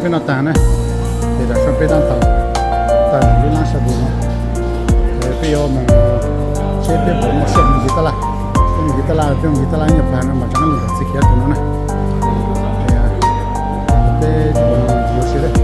Peb noj tas na, ces tam sim no peb tab tom tawm lub lab Shabu no, peb yuav mus seb peb puas muaj siab mus nce tab laj. Peb mus nce tab laj, peb mus nce tab laj ib nyuag plag no mas tseem muaj ntau txiv khiav tus no na. Peb yuav siab lawm.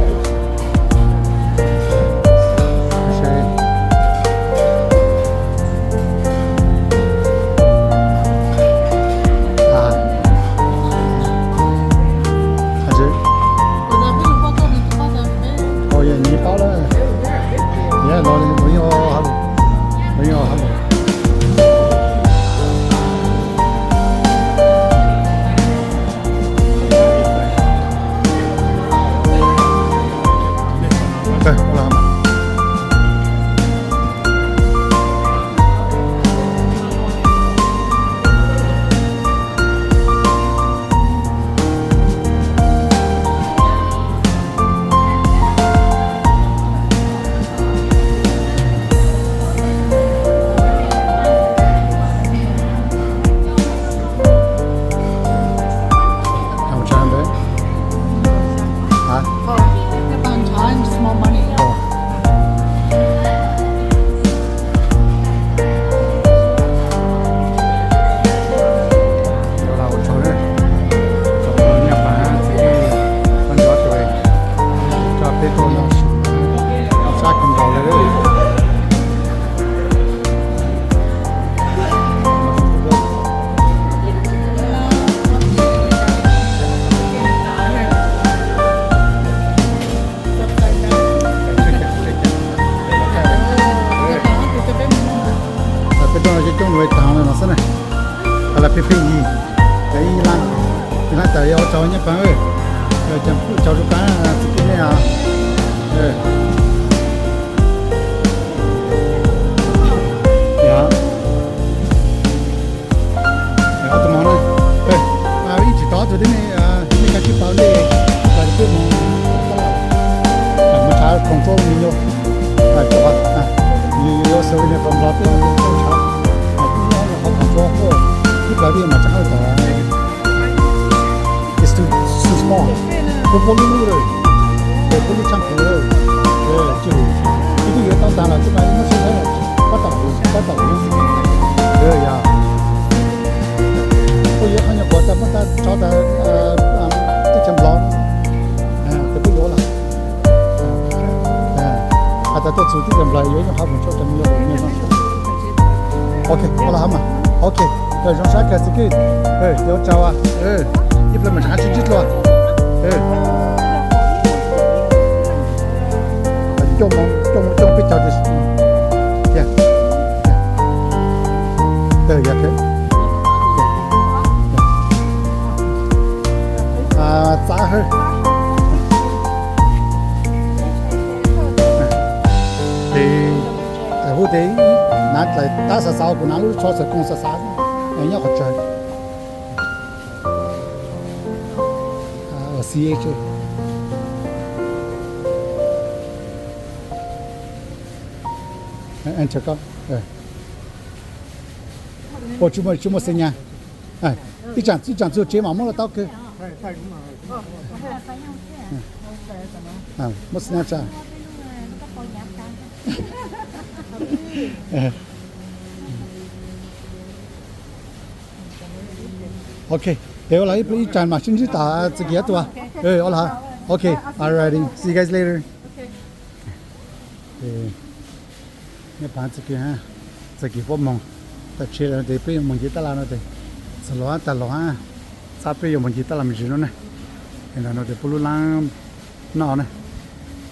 Peb rau coob coob nws taag no xwb na. Los pheej pheej yig, ib lab, ib lab tas yuav ua tsaug nyob paag, caug zuj kaab txiv pwj nej os. Ob tug mog na, ib tsam tod ob tug tib neeg, nej kav tsij pauv ntej, peb mus, mus tshav control me nyuam, yus yuav souvenir from Nplog tuaj, tshav, qhov control tuaj, ib plaws peb yuav mam tsa hauj tom. It's too, too small. Puab puab lub lub lawm, puab lub tshaaj puv lawm. Ib tug yuav tau taag los tsis mas muab sib thaib, tab tom, tab tom, yog puab yuav qhov nyuag quav tas muab tas tso tas teb chaws Nplog, ces puab yuav lawm. Has tas tuaj txug teb chaws Nplog yuav nyuag qhov mus tso tas me nyuam. Ok, ua los mas. Ok, zoo sab kawg xib kwj, yuav tsaug, ib plaws mam tseem sib ntsib dlua. Coj mus, coj mus, coj peb caug tias. Txav hawb. Ces hu tes, nav dlaim tab xav xav, kuv nav lub tsho xav koog xav xav nyob qhov tsawg. Ua tsis muaj, tsis muaj xeeb nyaj. Ib tsaam, ib tsaam txug tsev mas muab los tau kawg. Muab Snapchat. Ok, es ua los ib tsaam mam sib ntsib tom txuas kiag tuaj. Ua los, ok, alrighty, see you guys later. Nyob pav txuas kiag, txuas kiag puab moog, tawm tsev lawm no tes peb yuav moog nce tab laj no tes, txug los tag los, txab peb yuav moog nce tab laj me ntsis no na. Es ntawm no tes puab lub laab noj na,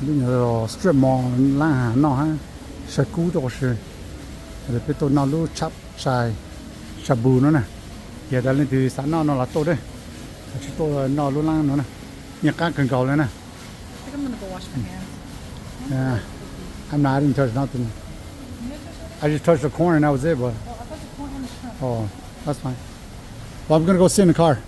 lub nyuag strip mall laab noj hab, sab kub tuaj ua si. Peb tuaj noj lub chap chai, shabu no na. Yog tas leej twg xav noj no los tuaj, tsis tuaj noj lub laab no na, yeej qaab kawg nkaus le na. I'm not, I didn't touch nothing. I just touched the corn and that was it, but, oh, that's fine. Well, I'm gonna go sit in the car.